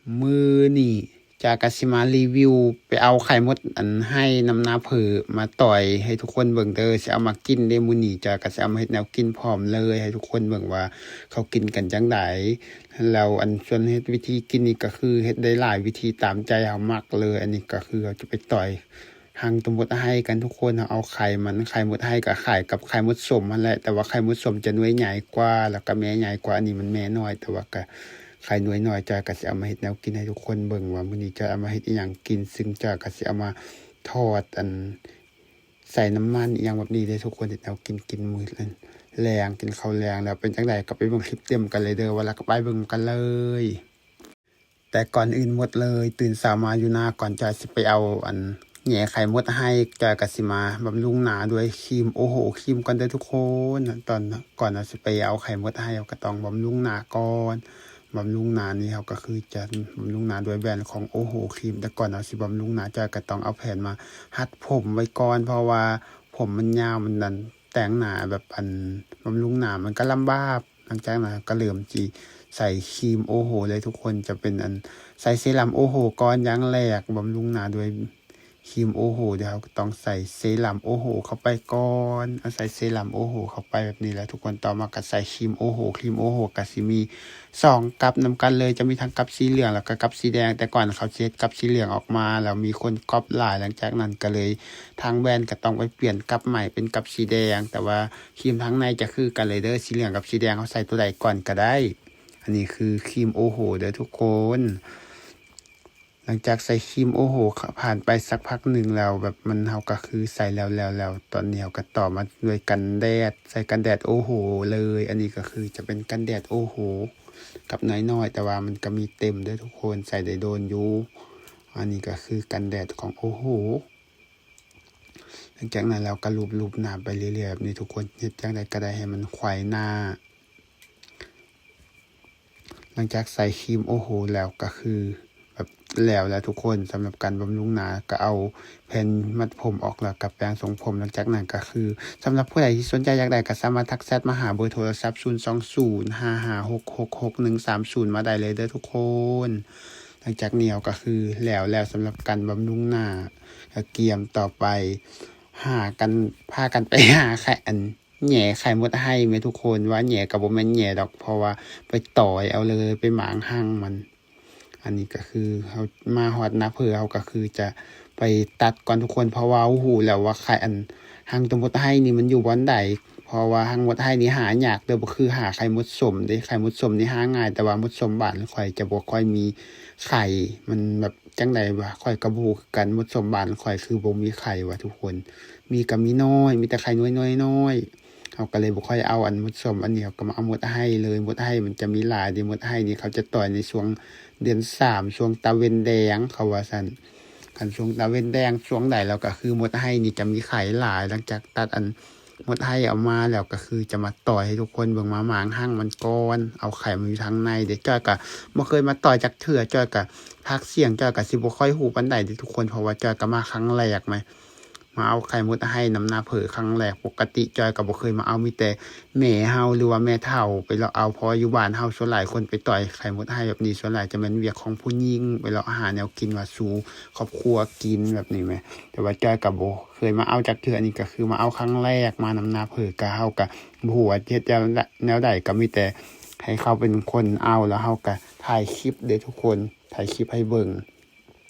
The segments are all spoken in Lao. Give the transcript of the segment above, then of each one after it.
ມື້ນີ້ຈອຍກໍຊິມາຣີວິວ ໄປເອົາໄຂ່ມົດອັນໄຮ້ນຳນາເຜີມາຕ່ອຍໃຫ້ທຸກຄົນເບິ່ງເດີ. ຊິເອົາມາກິນເດ້ມື້ນີ້. ຈອຍກໍຊິເອົາມາເຮັດແນວກິນພ້ອມເລີຍ ໃຫ້ທຸກຄົນເບິ່ງວ່າເຂົາກິນກັນຈັ່ງໃດ. ແລ້ວອັນສ່ວນເຮັດວິທີກິນນີ້ກໍຄືເຮັດໄດ້ຫຼາຍວິທີຕາມໃຈເຮົາມັກເລີຍ. ອັນນີ້ກໍຄືເຮົາຈະໄປຕ່ອຍ ຮັງໂຕມົດໄຮ້ກັນທຸກຄົນ. ເຮົາເອົາໄຂ່ມັນ ໄຂ່ມົດໄຮ້ກໍຄ້າຍກັບໄຂ່ມົດສົ້ມຫັ້ນແຫຼະ ແຕ່ວ່າໄຂ່ມົດສົ້ມຈະໜ່ວຍໃຫຍ່ກວ່າ ແລ້ວກໍແມ່ໃຫຍ່ກວ່າ. ອັນນີ້ມັນແມ່ນ້ອຍ ແຕ່ວ່າກໍໄຂ່ໜ່ວຍນ້ອຍ. ຈອຍກໍຊິເອົາມາເຮັດແນວກິນໃຫ້ທຸກຄົນເບິ່ງວ່າມື້ນີ້ຈອຍເອົາມາເຮັດອີ່ຫຍັງກິນ. ຊຶ່ງຈອຍກໍຊິເອົາມາທອດ ອັນ ໃສ່ນ້ຳມັນອີ່ຫຍັງແບບນີ້ເດ້ທຸກຄົນ. ເຮັດແນວກິນ ກິນມື້ແລງ ກິນເຂົ້າແລງ. ແລ້ວເປັນຈັ່ງໃດກໍໄປເບິ່ງຄລິບເຕັມກັນເລີຍເດີ. ວ່າແລ້ວກໍໄປເບິ່ງກັນເລີຍ. ແຕ່ກ່ອນອື່ນໝົດເລີຍ ຕື່ນເຊົ້າມາຢູ່ນາ ກ່ອນຈອຍຊິໄປເອົາອັນແຫຍ່ໄຂ່ມົດໄຮ້ ຈອຍກໍຊິມາບຳລຸງນາດ້ວຍຄຣີມໂອໂຫຄຣີມກ່ອນເດີທຸກຄົນ. ຕອນ ກ່ອນເຮົາຊິໄປເອົາໄຂ່ມົດໄຮ້ ເຮົາກໍຕ້ອງບຳລຸງນາກ່ອນ. ບຳລຸງນານີ້ເຮົາກໍຄືຈະບຳລຸງນາດ້ວຍແບຣນຂອງໂອໂຫຄຣີມ. ແຕ່ກ່ອນເຮົາຊິບຳລຸງນາ ຈອຍກໍຕ້ອງເອົາແຜ່ນມາຮັດຜົມໄວ້ກ່ອນ ເພາະວ່າຜົມມັນຍາວ ມັນນັ້ນ ແຕ່ງໜ້າແບບອັນບຳລຸງໜ້າມັນກໍລຳບາກ. ຫຼັງຈາກນັ້ນເຮົາກໍເລີ່ມຊິໃສ່ຄຣີມໂອໂຫເລີຍທຸກຄົນ. ຈະເປັນອັນໃສ່ເຊຣຳໂອໂຫກ່ອນຢ່າງແລກ ບຳລຸງໜ້າດ້ວຍຄຣີມໂອໂຫ. ດຽວເຮົາກໍຕ້ອງໃສ່ເຊຣຳໂອໂຫເຂົ້າໄປກ່ອນ. ເອົາໃສ່ເຊຣຳໂອໂຫເຂົ້າໄປແບບນີ້ແຫຼະທຸກຄົນ. ຕໍ່ມາກໍໃສ່ຄຣີມໂອໂຫ ຄຣີມໂອໂຫກໍຊິມີສອງກັບນຳກັນເລີຍ. ຈະມີທັງກັບສີເຫຼືອງ ແລ້ວກໍກັບສີແດງ. ແຕ່ກ່ອນເຂົາຊິເຮັດກັບສີເຫຼືອງອອກມາ ແລ້ວມີຄົນກັອບຫຼາຍ. ຫຼັງຈາກນັ້ນກໍເລີຍ ທາງແບຣນກໍຕ້ອງໄປປ່ຽນກັບໃໝ່ເປັນກັບສີແດງ. ແຕ່ວ່າຄຣີມທາງໃນຈະຄືກັນເລີຍເດີ ສີເຫຼືອງກັບສີແດງ ເຮົາໃສ່ໂຕໃດກ່ອນກໍໄດ້. ອັນນີ້ຄືຄຣີມໂອໂຫເດີທຸກຄົນ. ຫຼັງຈາກໃສ່ຄຣີມໂອໂຫ ຜ່ານໄປສັກພັກໜຶ່ງແລ້ວ ແບບມັນ ເຮົາກໍຄືໃສ່ແລ້ວໆ ແລ້ວ ຕອນນີ້ເຮົາກໍຕໍ່ມາດ້ວຍກັນແດດ ໃສ່ກັນແດດໂອໂຫເລີຍ. ອັນນີ້ກໍຄືຈະເປັນກັນແດດໂອໂຫ ກັບນ້ອຍໆ ແຕ່ວ່າມັນກໍມີເຕັມເດີທຸກຄົນ ໃສ່ໄດ້ດົນຢູ່. ອັນນີ້ກໍຄືກັນແດດຂອງໂອໂຫ. ຫຼັງຈາກນັ້ນເຮົາກໍລູບໆໜ້າໄປເລື້ອຍໆແບບນີ້ທຸກຄົນ. ເຮັດຈັ່ງໃດກໍໄດ້ໃຫ້ມັນໄຂວ້ໜ້າ. ຫຼັງຈາກໃສ່ຄຣີມໂອໂຫແລ້ວກໍຄືແບບແລ້ວແລ້ວທຸກຄົນ. ສຳລັບການບຳລຸງໜ້າ ກໍເອົາແຜ່ນມັດຜົມອອກ ແລ້ວກໍແປງຊົງຜົມ. ຫຼັງຈາກນັ້ນກໍຄື ສຳລັບຜູ້ໃດທີ່ສົນໃຈຢາກໄດ້ ກໍສາມາດທັກແຊັດມາຫາເບີໂທລະສັບ ສູນສອງສູນ ຫ້າຫ້າຫົກຫົກ ຫົກໜຶ່ງສາມສູນ ມາໄດ້ເລີຍເດີທຸກຄົນ. ຫຼັງຈາກນີ້ເຮົາກໍຄືແລ້ວແລ້ວ ສຳລັບການບຳລຸງໜ້າ. ກໍກຽມຕໍ່ໄປຫາກັນ ພາກັນໄປຫາໄຂ່ ອັນ ແຫຍ່ໄຂ່ມົດໄຮ້ແມ່ທຸກຄົນ. ວ່າແຫຍ່ກໍບໍ່ແມ່ນແຫຍ່ດອກ ເພາະວ່າໄປຕ່ອຍເອົາເລີຍ ໄປໝາງຮັງມັນ. ອັນນີ້ກໍຄືເຮົາມາຮອດນາເຜີ ເຮົາກໍຄືຈະໄປຕັດກ່ອນທຸກຄົນ ເພາະວ່າຮູ້ແລ້ວວ່າໄຂ່ ອັນ ຮັງໂຕມົດໄຮ້ນີ້ມັນຢູ່ບ່ອນໃດ. ເພາະວ່າຮັງມົດໄຮ້ນີ້ຫາຍາກເດີ ບໍ່ຄືຫາໄຂ່ມົດສົ້ມເດ້. ໄຂ່ມົດສົ້ມນີ້ຫາງ່າຍ ແຕ່ວ່າມົດສົ້ມບ້ານຂ້ອຍຈະບໍ່ຄ່ອຍມີໄຂ່ ມັນແບບຈັ່ງໃດວະ ຂ້ອຍກໍບໍ່ຮູ້ຄືກັນ. ມົດສົ້ມບ້ານຂ້ອຍຄືບໍ່ມີໄຂ່ວ່າທຸກຄົນ ມີກໍມີນ້ອຍ ມີແຕ່ໄຂ່ນ້ອຍໆ. ເຮົາກໍເລີຍບໍ່ຄ່ອຍເອົາອັນມົດສົ້ມ. ອັນນີ້ເຮົາກໍມາເອົາມົດໄຮ້ເລີຍ. ມົດໄຮ້ມັນຈະມີຫຼາຍເດ້. ມົດໄຮ້ນີ້ເຂົາຈະຕ່ອຍໃນຊ່ວງເດືອນສາມ ຊ່ວງຕາເວັນແດງ ເຂົາວ່າຊັ້ນ. ຄັນຊ່ວງຕາເວັນແດງຊ່ວງໃດແລ້ວ ກໍຄືມົດໄຮ້ນີ້ຈະມີໄຂ່ຫຼາຍ. ຫຼັງຈາກຕັດອັນ ມົດໄຮ້ອອກມາແລ້ວ ກໍຄືຈະມາຕ່ອຍໃຫ້ທຸກຄົນເບິ່ງ ມາໝາງຮັງມັນກ່ອນ ເອົາໄຂ່ມັນຢູ່ທາງໃນເດ້. ຈ້ອຍກໍບໍ່ເຄີຍມາຕ່ອຍຈັກເທື່ອ ຈ້ອຍກໍພາກສຽງຈ້ອຍກໍຊິບໍ່ຄ່ອຍຮູ້ປານໃດເດ້ທຸກຄົນ ເພາະວ່າຈ້ອຍກໍມາຄັ້ງແລກ ມາ ມາເອົາໄຂ່ມົດໄຮ້ນຳນາເຜີຄັ້ງແລກ. ປົກກະຕິຈ້ອຍກໍບໍ່ເຄີຍມາເອົາ ມີແຕ່ແມ່ເຮົາ ຫຼືວ່າແມ່ເຖົ້າໄປເລາະເອົາ ເພາະວ່າຢູ່ບ້ານເຮົາສ່ວນຫຼາຍຄົນໄປຕ່ອຍໄຂ່ມົດໄຮ້ແບບນີ້ ສ່ວນຫຼາຍຈະແມ່ນວຽກຂອງຜູ້ຍິງ ໄປເລາະຫາແນວກິນມາສູ່ຄອບຄົວກິນແບບນີ້ແມ່. ແຕ່ວ່າຈ້ອຍກໍບໍ່ເຄີຍມາເອົາຈັກເທື່ອ ອັນນີ້ກໍຄືມາເອົາຄັ້ງແລກ ມານຳນາເຜີ ກະເຮົາກະບໍ່ຮູ້ວ່າເຮັດແນວໃດ ກະມີແຕ່ໃຫ້ເຂົາເປັນຄົນເອົາ ແລ້ວເຮົາກະຖ່າຍຄລິບເດ້ທຸກຄົນ ຖ່າຍຄລິບໃຫ້ເບິ່ງ.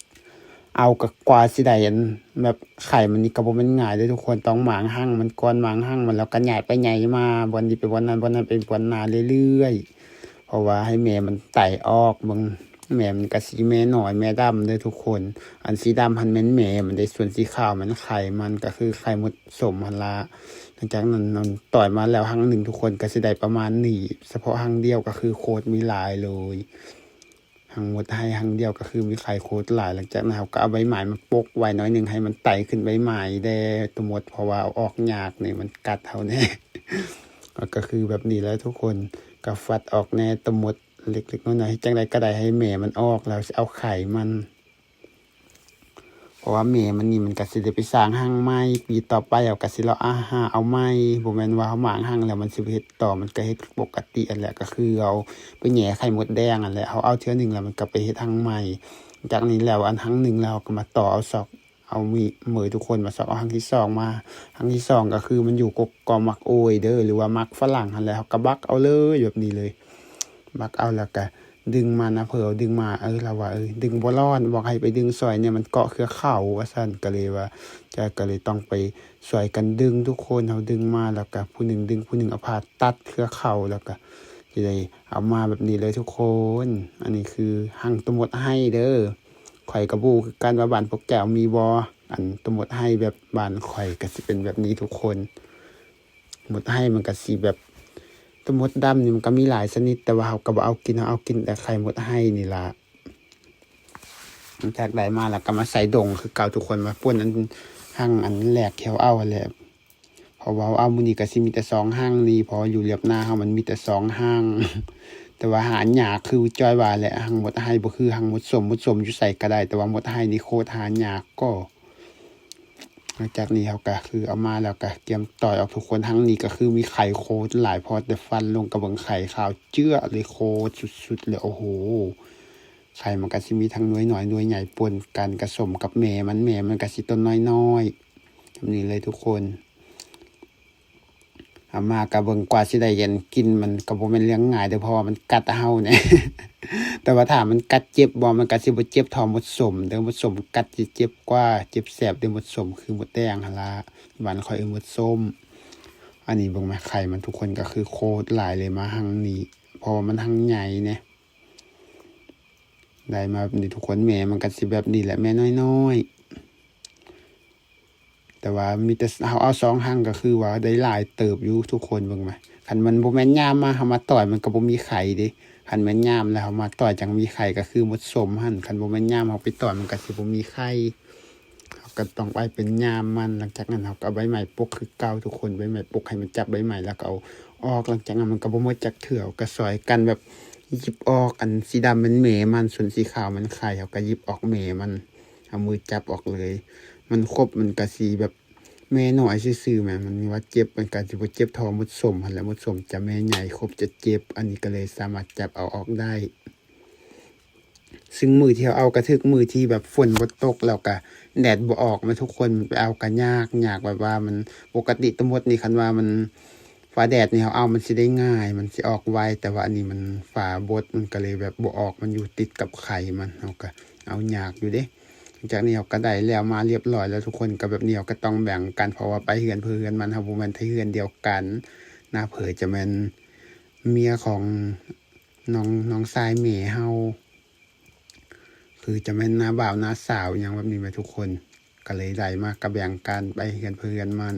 ເອົາກະກວ່າຊິໄດ້ອັນແບບໄຂ່ມັນນີ້ກະບໍ່ແມ່ນງ່າຍເດ້ທຸກຄົນ ຕ້ອງໝາງຮັງມັນກ່ອນ ໝາງຮັງມັນແລ້ວກະຍ້າຍໄປຍ້າຍມາ ບ່ອນນີ້ໄປບ່ອນນັ້ນ ບ່ອນນັ້ນໄປບ່ອນນາເລື້ອຍໆ ເພາະວ່າໃຫ້ແມ່ມັນໄຕ່ອອກເບິ່ງ. ແມ່ມັນກະຊິແມ່ນ້ອຍແມ່ດຳເດີທຸກຄົນ ອັນສີດຳຫັ້ນແມ່ນແມ່ມັນເດ້ ສ່ວນສີຂາວແມ່ນໄຂ່ມັນ ກະຄືໄຂ່ມົດສົ້ມຫັ້ນລະ. ຫຼັງຈາກນັ້ນ ອັນ ຕ່ອຍມາແລ້ວຮັງໜຶ່ງທຸກຄົນ ກະຊິໄດ້ປະມານນີ້ ສະເພາະຮັງດຽວກະຄືໂຄດມີຫຼາຍເລີຍ ຮັງມົດໄຮ້ຮັງດຽວກະຄືມີໄຂ່ໂຄດຫຼາຍ. ຫຼັງຈາກນັ້ນເຮົາກະເອົາໃບໄມ້ມາປົກໄວ້ໜ້ອຍໜຶ່ງ ໃຫ້ມັນໄຕ່ຂຶ້ນໃບໄມ້ແດ່ໂຕມົດ ເພາະວ່າເອົາອອກຍາກນີ້ ມັນກັດເຮົາແດ່. ກະຄືແບບນີ້ແຫຼະທຸກຄົນ ກະຟັດອອກແດ່ໂຕມົດ ເລັກໆນ້ອຍໆ ເຮັດຈັ່ງໃດກໍໄດ້ໃຫ້ແມ່ມັນອອກ ແລ້ວຊິເອົາໄຂ່ມັນ. ພໍ ະວ່າແມ່ມັນນີ້ມັນກະຊິໄດ້ໄປສ້າງຮັງໃໝ່, ປີຕໍ່ໄປເຮົາກະຊິເລາະຫາເອົາໃໝ່, ບໍ່ແມ່ນວ່າເຮົາມ້າງຮັງແລ້ວມັນຊິບໍ່ເຮັດຕໍ່, ມັນກະເຮັດປົກກະຕິຫັ້ນແຫຼະ, ກະຄືເຮົາໄປແຫຍ່ໄຂ່ມົດແດງຫັ້ນແຫຼະ, ເຮົາເອົາເທື່ອໜຶ່ງແລ້ວມັນກະໄປເຮັດຮັງໃໝ່. ຈາກນີ້ແລ້ວອັນຮັງໜຶ່ງແລ້ວເຮົາກະມາຕໍ່ເອົາຊອກ ເອົາມີ ເມີທຸກຄົນມາຊອກເອົາຮັງທີສອງມາ. ຮັງທີສອງກະຄືມັນຢູ່ກົກ ກໍໝາກໂອຍເດີ ຫຼືວ່າໝາກຝຣັ່ງຫັ້ນແຫຼະ, ເຮົາກະບັກເອົາເລີຍແບບນີ້ເລີຍ. ບັກເອົາແລ້ວກະດຶງມານະເພີ ດຶງມາ ເອີ ລາວວ່າ ເອີ ດຶງບໍ່ລອດ, ບອກໃຫ້ໄປດຶງຊ່ອຍແດ່ ມັນເກາະເຄືອເຂົາວ່າຊັ້ນ. ກະເລີຍວ່າ ຈອຍກະເລີຍຕ້ອງໄປຊ່ວຍກັນດຶງທຸກຄົນ, ເຮົາດຶງມາແລ້ວກະຜູ້ໜຶ່ງດຶງ ຜູ້ໜຶ່ງເອົາຜ້າຕັດເຄືອເຂົາ, ແລ້ວກະຊິໄດ້ເອົາມາແບບນີ້ເລີຍທຸກຄົນ. ອັນນີ້ຄືຮັງໂຕມົດໄຮເດີ. ຂ້ອຍກະບໍ່ຮູ້ຄືກັນວ່າບ້ານພວກເຈົ້າມີບໍ່, ອັນໂຕມົດໄຮແບບບ້ານຂ້ອຍກະຊິເປັນແບບນີ້ທຸກຄົນ. ມົດໄຮມັນກະຊິແບບ ໂຕມົດດຳນີ້ມັນກະມີຫຼາຍຊະນິດ, ແຕ່ວ່າເຮົາກະບໍ່ເອົາກິນ, ເຮົາເອົາກິນແຕ່ໄຂ່ມົດໄຮນີ້ລະ. ຫຼັງຈາກໄດ້ມາແລ້ວກະມາໃສ່ດົງຄືເກົ່າທຸກຄົນ, ມາປຸ້ນອັນຮັງອັນແລກທີ່ເຮົາເອົາຫັ້ນແຫຼະ. ເພາະວ່າເຮົາເອົາມື້ນີ້ກະຊິມີແຕ່ສອງຮັງນີ້, ເພາະວ່າຢູ່ລຽບນາເຮົາມັນມີແຕ່ສອງຮັງ. ແຕ່ວ່າຫາຍາກຄືຈອຍວ່າແຫຼະ, ຮັງມົດໄຮບໍ່ຄືຮັງມົດສົ້ມ, ມົດສົ້ມຢູ່ໃສກະໄດ້, ແຕ່ວ່າມົດໄຮນີ້ໂຄດຫາຍາກກໍ. ຫຼັງຈາກນີ້ເຮົາກະຄືເອົາມາແລ້ວກະກຽມຕ່ອຍອອກທຸກຄົນ. ທັງນີ້ກະຄືມີໄຂ່ໂຄດຫຼາຍ, ພໍແຕ່ຟັນລົງກະເບິ່ງໄຂ່ຂາວເຈືອເລີຍ, ໂຄດສຸດໆເລີຍ. ໂອ້ໂຫ ໄຂ່ມັນກະຊິມີທັງໜ່ວຍນ້ອຍໜ່ວຍໃຫຍ່ປົນກັນ, ກະສົມກັບແມ່ມັນ, ແມ່ມັນກະຊິໂຕນ້ອຍໆແບບນີ້ເລີຍທຸກຄົນ. ເອົາມາກະເບິ່ງກວ່າຊິໄດ້ອັນກິນ, ມັນກະບໍ່ແມ່ນເລື່ອງງ່າຍເດີ ເພາະວ່າມັນກັດເຮົາແດ່. ແຕ່ວ່າຖ້າມັນກັດເຈັບບໍ່, ມັນກະຊິບໍ່ເຈັບເທົ່າມົດສົ້ມເດີ, ມົດສົ້ມກັດຊິເຈັບກວ່າ, ເຈັບແສບເດີ. ມົດສົ້ມຄືມົດແດງຫັ້ນລະ, ບ້ານຂ້ອຍເອີ້ນມົດສົ້ມ. ອັນນີ້ເບິ່ງແມະ ໄຂ່ມັນທຸກຄົນ, ກະຄືໂຄດຫຼາຍເລີຍມາຮັງນີ້, ເພາະວ່າມັນຮັງໃຫຍ່ແດ່. ໄດ້ມາແບບນີ້ທຸກຄົນ, ແມ່ມັນກະຊິແບບນີ້ແຫຼະ, ແມ່ນ້ອຍໆ. ແຕ່ວ່າມີແຕ່ເຮົາເອົາສອງຮັງກະຄືວ່າໄດ້ຫຼາຍເຕີບຢູ່ທຸກຄົນ. ເບິ່ງມາ ຄັນມັນບໍ່ແມ່ນຍາມມາ ເຮົາມາຕ່ອຍມັນກະບໍ່ມີໄຂ່ເດ້. ຄັນແມ່ນຍາມແລ້ວເຮົາມາຕ່ອຍຈັ່ງມີໄຂ່ ກະຄືມົດສົ້ມຫັ້ນ, ຄັນບໍ່ແມ່ນຍາມເຮົາໄປຕ່ອຍມັນກະຊິບໍ່ມີໄຂ່. ເຮົາກະຕ້ອງໄວ້ເປັນຍາມມັນ. ຫຼັງຈາກນັ້ນເຮົາກະເອົາໃບໄມ້ປົກຄືເກົ່າທຸກຄົນ, ໃບໄມ້ປົກໃຫ້ມັນຈັບໃບໄມ້ແລ້ວກະເອົາອອກ. ຫຼັງຈາກນັ້ນມັນກະບໍ່ໝົດຈັກເທື່ອ, ເຮົາກະຊ່ອຍກັນແບບຫຍິບອອກ, ອັນສີດຳແມ່ນແມ່ມັນ, ສ່ວນສີຂາວມັນໄຂ່, ເຮົາກະຫຍິບອອກແມ່ມັນ. ເອົາມືຈັບອອກເລີຍ. ມັນຄົບມັນກະຊິແບບແມ່ນ້ອຍຊື່ໆແມະ, ມັນວ່າເຈັບ ມັນກະຊິບໍ່ເຈັບເທົ່າມົດສົ້ມຫັ້ນແຫຼະ, ມົດສົ້ມຈະແມ່ໃຫຍ່ ຄົບຈະເຈັບ. ອັນນີ້ກະເລີຍສາມາດຈັບເອົາອອກໄດ້. ຊຶ່ງມື້ທີ່ເຮົາເອົາກະຖືກມື້ທີ່ແບບຝົນບໍ່ຕົກ ແລ້ວກະແດດບໍ່ອອກແມະທຸກຄົນ, ໄປເອົາກະຍາກ, ຍາກແບບວ່າມັນ ປົກກະຕິໂຕມົດນີ້ ຄັນວ່າມັນ ຟ້າແດດນີ້ເຮົາເອົາມັນຊິໄດ້ງ່າຍ, ມັນຊິອອກໄວ, ແຕ່ວ່າອັນນີ້ມັນຟ້າບົດ ມັນກະເລີຍແບບບໍ່ອອກ, ມັນຢູ່ຕິດກັບໄຂ່ມັນ, ເຮົາກະເອົາຍາກຢູ່ເດ້. ຫຼັງຈາກນີ້ເຮົາກະໄດ້ແລ້ວມາລຽບຮ້ອຍແລ້ວທຸກຄົນ, ກະແບບນີ້ເຮົາກະຕ້ອງແບ່ງກັນ ເພາະວ່າໄປເຮືອນໃຜເຮືອນມັນ, ເຮົາບໍ່ແມ່ນໄທເຮືອນດຽວກັນ. ນ້າເຜີຈະແມ່ນເມຍຂອງນ້ອງ ນ້ອງຊາຍແມ່ເຮົາ, ຄືຈະແມ່ນນ້າບ່າວນ້າສາວອີ່ຫຍັງແບບນີ້ແມະທຸກຄົນ. ກະເລີຍໄດ້ມາກະແບ່ງກັນໄປເຮືອນໃຜເຮືອນມັນ.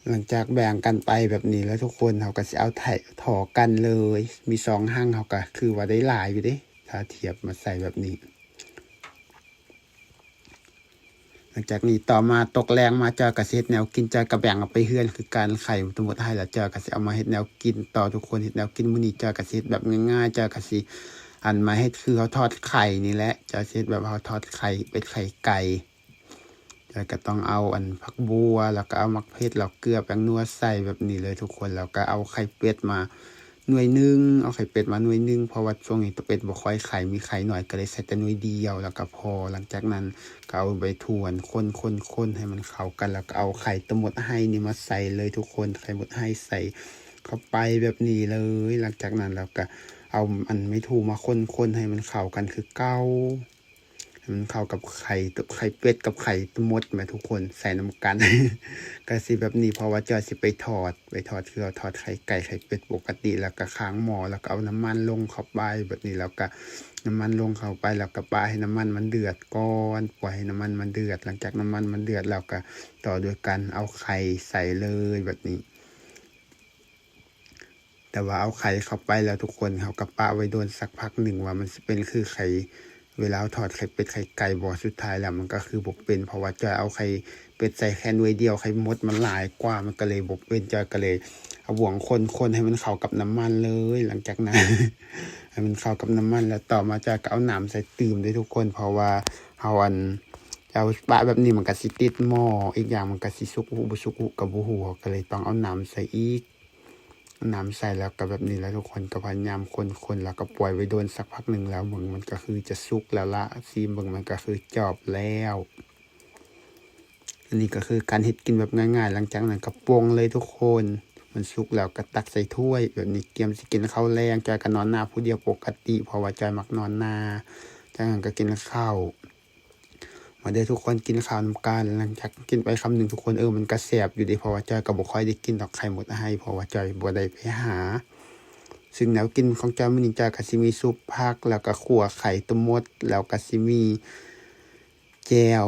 ຫຼັງຈາກແບ່ງກັນໄປແບບນີ້ແລ້ວທຸກຄົນ, ເຮົາກະຊິເອົາຖໍກັນເລີຍ. ມີສອງຮັງ ເຮົາກະຄືວ່າໄດ້ຫຼາຍຢູ່ເດ້ ຖ້າທຽບມາໃສ່ແບບນີ້. ຫຼັງຈາກນີ້ຕໍ່ມາຕົກແລງມາ ຈອຍກະຊິເຮັດແນວກິນ, ຈອຍກະແບ່ງເອົາໄປເຮືອນຄືກັນ. ໄຂ່ທັງໝົດໃຫ້ແລ້ວ ຈອຍກະຊິເອົາມາເຮັດແນວກິນຕໍ່ທຸກຄົນ, ເຮັດແນວກິນມື້ນີ້ ຈອຍກະຊິເຮັດແບບງ່າຍໆ, ຈອຍກະຊິ ອັນ ມາເຮັດຄືເຮົາທອດໄຂ່ນີ້ແຫຼະ. ຈອຍຊິເຮັດແບບເຮົາທອດໄຂ່ເປັດໄຂ່ໄກ່. ແລ້ວກະຕ້ອງເອົາ ອັນ ຜັກບົວ ແລ້ວກະເອົາໝາກເຜັດ ແລ້ວເກືອ ແປ້ງນົວໃສ່ແບບນີ້ເລີຍທຸກຄົນ. ແລ້ວກະເອົາໄຂ່ເປັດມາໜ່ວຍໜຶ່ງ ເອົາໄຂ່ເປັດມາໜ່ວຍໜຶ່ງ ເພາະວ່າຊ່ວງນີ້ເປັດບໍ່ຄ່ອຍໄຂ່ ມີໄຂ່ໜ້ອຍ ກະເລີຍໃສ່ແຕ່ໜ່ວຍດຽວ ແລ້ວກະພໍ. ຫຼັງຈາກນັ້ນກະເອົາໃບຖົ່ວ ຄົນໆໆໃຫ້ມັນເຂົ້າກັນ ແລ້ວກະເອົາໄຂ່ໂຕມົດໄຮນີ້ມາໃສ່ເລີຍທຸກຄົນ. ໄຂ່ມົດໄຮໃສ່ເຂົ້າໄປແບບນີ້ເລີຍ. ຫຼັງຈາກນັ້ນແລ້ວກະເອົາ ອັນ ໄມ້ຖູ່ມາຄົນໆໃຫ້ມັນເຂົ້າກັນຄືເກົ່າ. ໃຫ້ມັນເຂົ້າກັບໄຂ່ ໄຂ່ເປັດກັບໄຂ່ໂຕມົດແມະທຸກຄົນ ໃສ່ນຳກັນ. ກະຊິແບບນີ້ ເພາະວ່າຈອຍຊິໄປທອດ ໄປທອດ ຄືເຮົາທອດໄຂ່ໄກ່ໄຂ່ເປັດປົກກະຕິ ແລ້ວກະຄ້າງໝໍ້ ແລ້ວກະເອົານ້ຳມັນລົງເຂົ້າໄປແບບນີ້ ແລ້ວກະນ້ຳມັນລົງເຂົ້າໄປ ແລ້ວກະປະໃຫ້ນ້ຳມັນມັນເດືອດກ່ອນ ປ່ອຍໃຫ້ນ້ຳມັນມັນເດືອດ. ຫຼັງຈາກນ້ຳມັນມັນເດືອດແລ້ວກະຕໍ່ດ້ວຍການເອົາໄຂ່ໃສ່ເລີຍແບບນີ້. ແຕ່ວ່າເອົາໄຂ່ເຂົ້າໄປແລ້ວທຸກຄົນ ເຮົາກະປະໄວ້ດົນສັກພັກໜຶ່ງວ່າມັນຊິເປັນຄືໄຂ່ ເວລາເຮົາທອດໄຂ່ເປັດໄຂ່ໄກ່ບໍ່. ສຸດທ້າຍແລ້ວມັນກະຄືບໍ່ເປັນ ເພາະວ່າຈອຍເອົາໄຂ່ເປັດໃສ່ແຄ່ໜ່ວຍດຽວ ໄຂ່ມົດມັນຫຼາຍກວ່າ ມັນກະເລີຍບໍ່ເປັນ. ຈອຍກະເລີຍເອົາບ່ວງຄົນໆໃຫ້ມັນເຂົ້າກັບນ້ຳມັນເລີຍ. ຫຼັງຈາກນັ້ນ ໃຫ້ມັນເຂົ້າກັບນ້ຳມັນ ແລ້ວຕໍ່ມາຈອຍກໍເອົານ້ຳໃສ່ຕື່ມເດ້ທຸກຄົນ ເພາະວ່າເຮົາອັນ ເອົາປະແບບນີ້ມັນກໍຊິຕິດໝໍ້ ອີກຢ່າງມັນກໍຊິສຸກຫູບໍ່ສຸກຫູກໍບໍ່ຮູ້ ເຮົາກໍເລີຍຕ້ອງເອົານ້ຳໃສ່ອີກ. ເອົານ້ຳໃສ່ແລ້ວກໍແບບນີ້ແຫຼະທຸກຄົນ ກໍພະຍາຍາມຄົນໆ ແລ້ວກໍປ່ອຍໄວ້ດົນສັກພັກໜຶ່ງ ແລ້ວເບິ່ງມັນກໍຄືຈະສຸກແລ້ວລະ ຊີມເບິ່ງມັນກໍຄືຈອບແລ້ວ. ອັນນີ້ກໍຄືການເຮັດກິນແບບງ່າຍໆ ຫຼັງຈາກນັ້ນກໍປົງເລີຍທຸກຄົນ ມັນສຸກແລ້ວກໍຕັກໃສ່ຖ້ວຍ ແບບນີ້ກຽມຊິກິນເຂົ້າແລງ. ຈອຍກໍນອນນາຜູ້ດຽວປົກກະຕິ ເພາະວ່າຈອຍມັກນອນນາ. ຈາກນັ້ນກໍກິນເຂົ້າ ມາເດີທຸກຄົນ ກິນເຂົ້ານຳກັນ. ຫຼັງຈາກກິນໄປຄຳໜຶ່ງທຸກຄົນ ເອີ ມັນກະແຊບຢູ່ເດ ເພາະວ່າຈອຍກໍບໍ່ຄ່ອຍໄດ້ກິນດອກໄຂ່ມົດໄຮ ເພາະວ່າຈອຍບໍ່ໄດ້ໄປຫາ. ຊຶ່ງແນວກິນຂອງຈອຍມື້ນີ້ ຈອຍກໍຊິມີຊຸບຜັກ ແລ້ວກໍຂົ້ວໄຂ່ຕົວມົດ ແລ້ວກໍຊິມີແຈ່ວ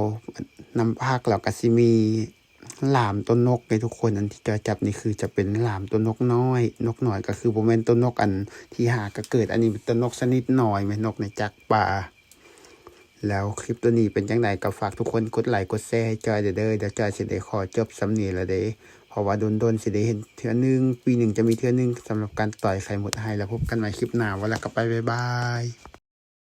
ນ້ຳຜັກ ແລ້ວກໍຊິມີຫຼາມຕົວນົກເດ້ທຸກຄົນ. ອັນທີ່ຈອຍຈັບນີ້ຄືຈະເປັນຫຼາມຕົວນົກນ້ອຍ ນົກນ້ອຍກໍຄືບໍ່ແມ່ນຕົວນົກອັນທີ່ຫາກະເກີດ ອັນນີ້ເປັນຕົວນົກຊະນິດນ້ອຍ ແມ່ນນົກໃນຈັກປ່າ. ແລ້ວຄລິບຕົວນີ້ເປັນຈັ່ງໃດກໍຝາກທຸກຄົນກົດໄລກົດແຊໃຫ້ຈອຍເດີ ດຽວຈອຍຊິໄດ້ຂໍຈົບສ່ຳນີ້ລະເດ້ ເພາະວ່າດົນໆຊິໄດ້ເຫັນເທື່ອໜຶ່ງ ປີໜຶ່ງຈະມີເທື່ອໜຶ່ງ ສຳລັບການຕ່ອຍໄຂ່ມົດໄຮ. ແລ້ວພົບກັນໃໝ່ຄລິບໜ້າ ວ່າແລ້ວກໍໄປ ບາຍບາຍ.